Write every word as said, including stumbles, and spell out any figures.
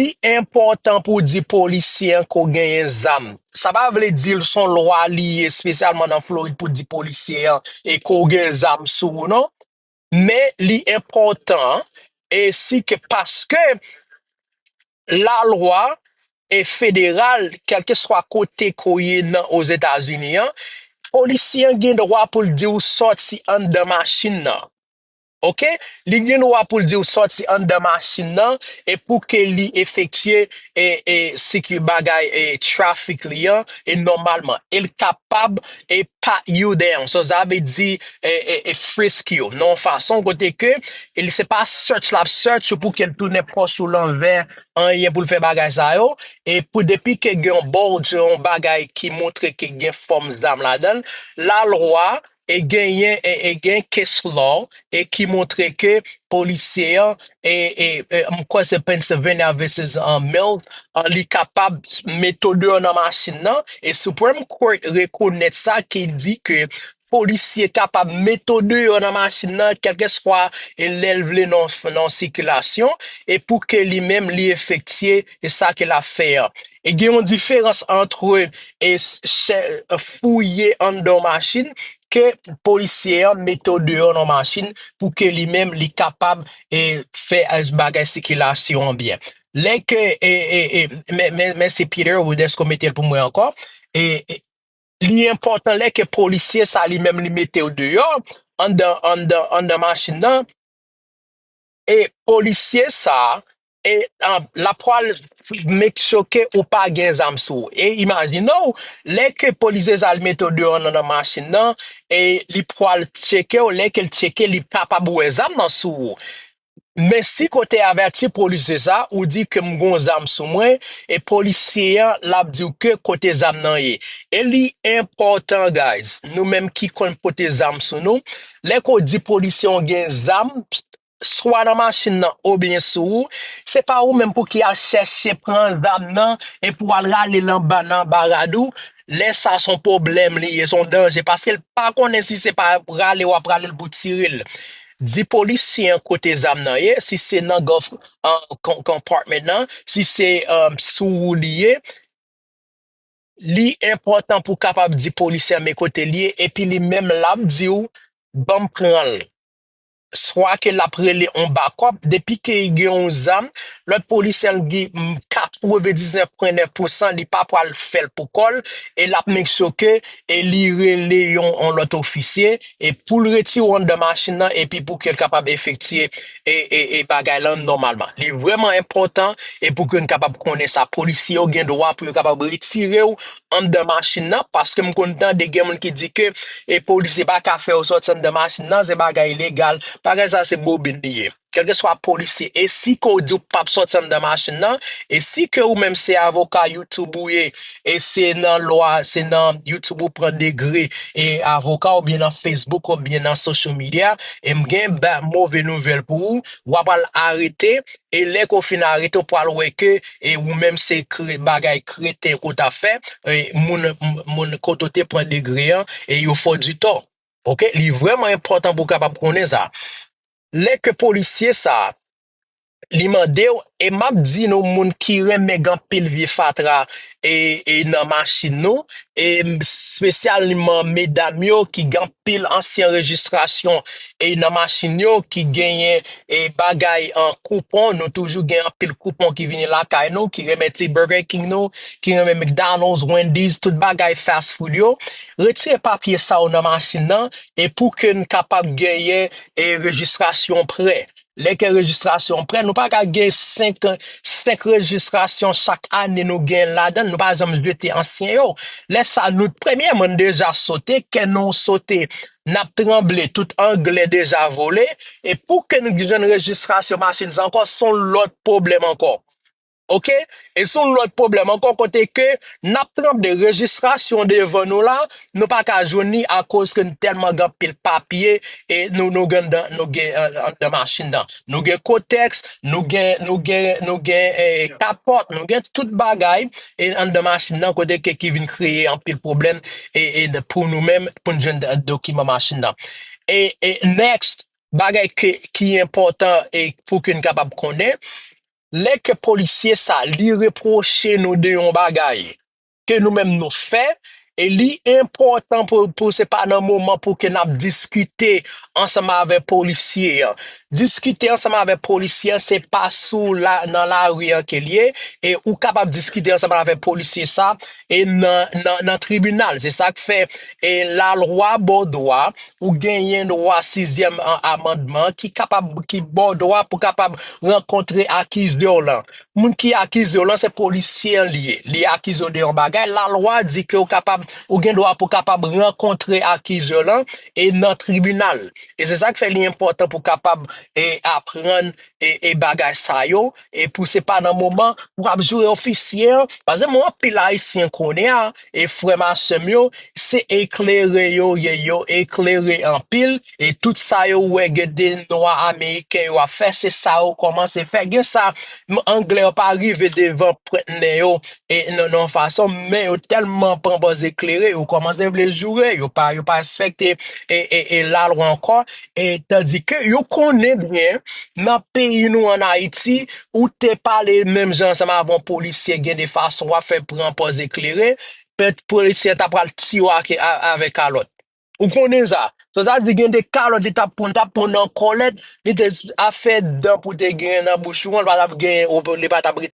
Li enpòtan pou w di polisye an ke w genyen zam. Sa pa vle di l se yon lwa li ye espesyalman nan Florid pou di polisye an e ke w gen zam sou ou, non. Men li enpòtan, e si ke, paske lalwa e federal, kèlkeswa kote ke w ye nan Ozetazini an, polisye an gen dwa pou l di w sòti anndan machin nan. Oke? Li gen dwa pou l di w sòti anndan machin nan e pou ke li efektye e, e, siki bagay e trafik li an e nòmalman. E l kapab e pat you down. So, sa vle di e, e, e frisk you. Nan yon fason kote ke e li se pa search l ap search ou pou ke l tounen pòch ou lanvè, anyen pou l fè bagay sa yo. E pou depi ke gen yon bulge, yon bagay ki montre ke gen fòm zam ladan l, lalwa e genyen e, e gen case law e ki montre ke polisye an e, e, e m kwè se Pennsylvania versus uh, Mills, uh, li kapab mete w deyò nan machin nan e Supreme Court rekonèt sa ki di ke polisye kapab mete w deyò nan machin nan kèlkeswa e lè l vle nan nan sikilasyon e pou ke li menm li efektye e sa ke l ap fè an. E gen yon diferans antre e fouye anndan yon machin ke polisye an mete w deyò nan machin pou ke li menm li kapab e fè bagay sikilasyon an byen. Lè ke e, e, e, men, men, men se Peter ou dèske w mete l pou mwen ankò. E, e li enpòtan lè ke polisye sa li menm li mete w deyò anndan anndan anndan machin nan e polisye sa e um, l ap pral make sure ke ou pa gen zam sou ou. E imajine w, lè ke polisye sa li mete w deyò nan nan machin nan e li pral tcheke w, lè ke l tcheke li kapab wè zam nan sou ou. Men si ke w te avèti polisye sa, ou di ke m gen yon zam sou mwen e polisye an l ap di w ke kote zam nan ye. E li enpòtan guys, nou menm ki konn pote zam sou nou, lè ke w di polisye an w gen zam swa nan machin nan oubyen sou ou, se pa ou menm pou ki al chèche pran zam nan e pou al rale l anba nan anba rad ou. Lè sa se yon pwoblèm li ye, se yon danje paske l pa konnen si se pa rale w ap rale l pou tire l. Di polisye an kote zam nan ye, si se nan glove compartment nan, si se sou ou li ye. Li enpòtan pou w kapab di polisye an men kote l ye epi li menm l ap di w ban m pran l. Swa ke l ap rele yon bakòp, depi ke gen yon zam, lòt polisye an gen katrevendiznèf pwen nèf pousan li pa pral fè l pou kò l e l ap make sure ke e li rele yon yon lòt ofisye e pou l retire w anndan machin nan epi pou ke l kapab efektye e e e bagay lan nòmalman. Li vrèman enpòtan e pou ke n kapab konnen sa. Polisye yo gen dwa pou yo kapab retire w anndan machin nan paske m konn tande gen moun ki di ke e polisye pa ka fè yo sòti anndan machin nan, se bagay ilegal. Bagay sa se bobin li ye. Kèlkeswa polisye, e si ke w di w p ap sòti anndan machin nan, e si ke ou menm se avoka YouTube ou ye, e se nan lwa, se nan YouTube ou pran degre e avoka oubyen nan Facebook oubyen nan social media, e m gen ba- move nouvèl pou ou, w ap al arete, e lè ke w fin arete, w pral wè ke e ou menm se kre- bagay kreten ke w t ap fè, e moun, moun kote w te pran degre an, e yo fè w di tò. Oke? Li vrèman enpòtan pou w kapab konnen sa. Lè ke polisye sa a, li mande w, e m ap di nou moun ki renmen gen anpil vye fatra e, e nan machin nou, e espesyalman medam yo ki gen anpil ansyen rejistrasyon e nan machin yo ki genyen e bagay an koupon, nou toujou gen anpil koupon ki vini lakay nou, ki renmen ti Burger King nou, ki renmen McDonald's, Wendy's, tout bagay fast food yo. Retire papye sa yo nan machin nan e pou ke n kapab genyen e rejistrasyon prè. Lè ke rejistrasyon prè, nou pa ka gen senk, senk rejistrasyon chak ane nou gen ladan l, nou pa janm jete ansyen yo. Lè sa, nou, premyèman, n deja sote, kè nou sote, n ap tranble, tout anglè deja vole, e pou ke n jwenn rejistrasyon machin sa ankò, se yon lòt pwoblèm ankò. Oke? E se yon lòt pwoblèm ankò kote ke n ap tranble rejistrasyon devan nou la, nou pa ka jwenn li akoz ke n tèlman gen anpil papye e nou, nou gen anndan, nou gen an- anndan machin nan. Nou gen kotèks, nou gen, nou gen, nou gen e, kapòt, nou gen tout bagay e anndan machin nan kote ke ki vin kreye anpil pwoblèm e, e de- pou nou menm, pou n jwenn dokiman machin nan. E, e next, bagay ke, ki enpòtan e pou ke n kapab konnen, lè ke polisye sa li repwoche nou de yon bagay ke nou menm nou fè, e li enpòtan pou, pou se pa nan moman pou ke n ap diskite ansanm avè polisye an. Diskite ansanm avè polisye an, se pa sou la, nan lari an ke l ye, e ou kapab diskite ansanm avè polisye sa, e nan, nan, nan tribinal. Se sa k fè, e lalwa ba w dwa, ou genyen dwa sizyèm an, amandman ki kapab, ki ba w dwa pou kapab rankontre akizè w lan. Moun ki akize w lan, se polisye an li ye. Li akize w de yon bagay, lalwa di ke ou kapab, ou gen dwa pou kapab rankontre akize w lan e nan tribinal. E se sa k fè li enpòtan pou kapab e aprann e, e bagay sa yo, e pou se pa nan moman ou ap joure ofisye an. Paske mwen anpil Ayisyen konnen a, e frè m a sè m yo, se eklere yo ye, yo eklere anpil, e tout sa yo wè gen de nwa ameriken yo ap fè, se sa yo kòmanse fè. Gen sa, m, anglè yo pa rive devan pwent nen yo, e nan, nan fason, men yo tèlman pran pòz eklere, yo kòmanse vle joure, yo pa, yo pa respekte e, e, e lalwa ankò, e tandike yo konnen byen, nan peyi nou ann Ayiti, ou te pale menm jan ansanm avè yon polisye, gen de fason w ap fè pran pòz eklere, pèt polisye ta pral tiye w ake, a, avè kalòt. Ou konnen sa. So, sa di gen de kalòt li t ap pran, t ap pran nan kòlèt, li te afè dan pou te gen nan bouch ou an, li pa t ap gen, li pa t ap ret